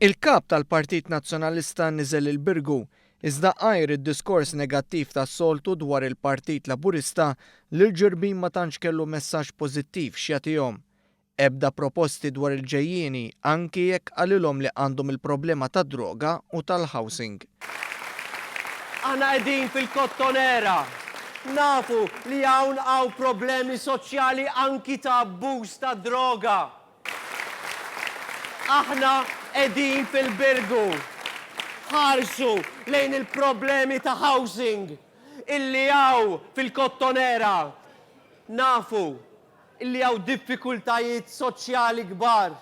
Il-Kap tal-Partit Nazzjonalista niżel il-Birgu, iżda għajr id-diskors negattiv tas-soltu dwar il-Partit Laburista, lill-Ġirbin ma tantx kellu messaġġ pożittiv x'jagħtihom. Ebda proposti dwar il-ġejjieni anki jekk qalilhom li għandhom il-problema tad-droga u tal-housing. Aħna qegħdin fil-Kottonera. Nafu li hawn hawn problemi soċjali anki ta' abbuż ta' droga. Aħna qegħdin fil-Birgu. Ħarsu lejn il-problemi ta' housing illi hawn fil-Kottonera. Nafu illi hawn diffikultajiet soċjali kbar.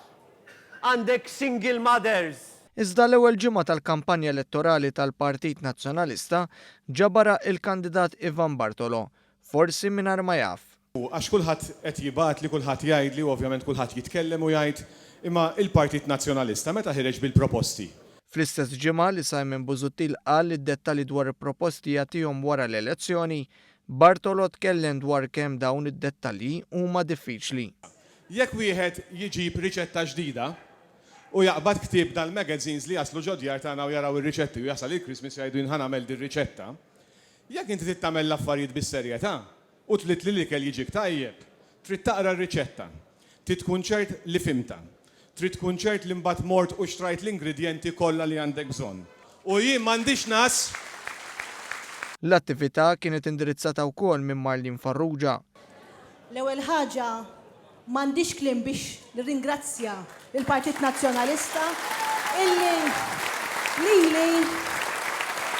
Għandek single mothers. Iżda l-ewwel ġimgħa tal-kampanja elettorali tal-Partit Nazzjonalista ġabarha il-kandidat Ivan Bartolo, forsi mingħajr ma jaf. Għax kulħadd qed jibgħatli, kulħadd jgħidli u ovvjament kulħadd jitkellem u jgħid, imma il-Partit Nazzjonalista meta ħireġ bil-proposti? Fl-istess ġimgħa li Simon Busuttil qal li d-dettalji dwar il-proposti jagħtihom wara l-elezzjoni, Bartolo tkellem dwar kemm dawn id-dettalji huma diffiċli. Jekk wieħed jġib riċetta ġdida u jaqbad ktieb dal-magazines li jaslu ġod-djar tagħna u jaraw ir-riċetti u jasal il-Christmas jgħidu jien ħa nagħmel dir-riċetta, jekk inti trid tagħmel l-affarijiet bis-serjetà, U trid li l-ikel jiġik tajjeb, trid taqra r-riċetta. Trid tkun ċert li fhimtha. Trid tkun ċert li mbagħad mort u xtrajt l-ingredjenti kollha li għandek bżonn. U jien m'għandix ngħass! L-attività kienet indirizzata wkoll minn Marlene Farrugia. L-ewwel ħaġa M'għandix kliem biex nirringrazzja lill-Partit Nazzjonalista illi lili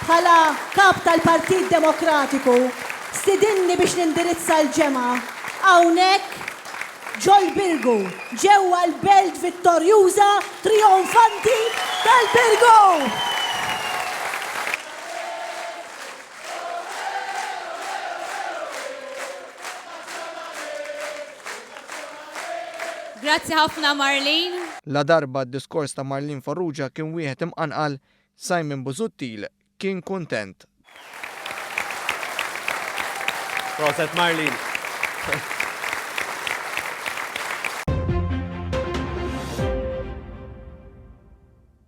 bħala Kap tal-Partit Demokratiku stidinni biex nindirizza l-ġemgħa hawnhekk ġol-Birgu, ġewwa l-belt vittorjuża trijonfanti tal-Birgu! Grazzi ħafna Marlene. Ladarba d-diskors ta' Marlene Farrugia kien wieħed imqanqal, Simon Busuttil kien kuntent. Proset Marlene.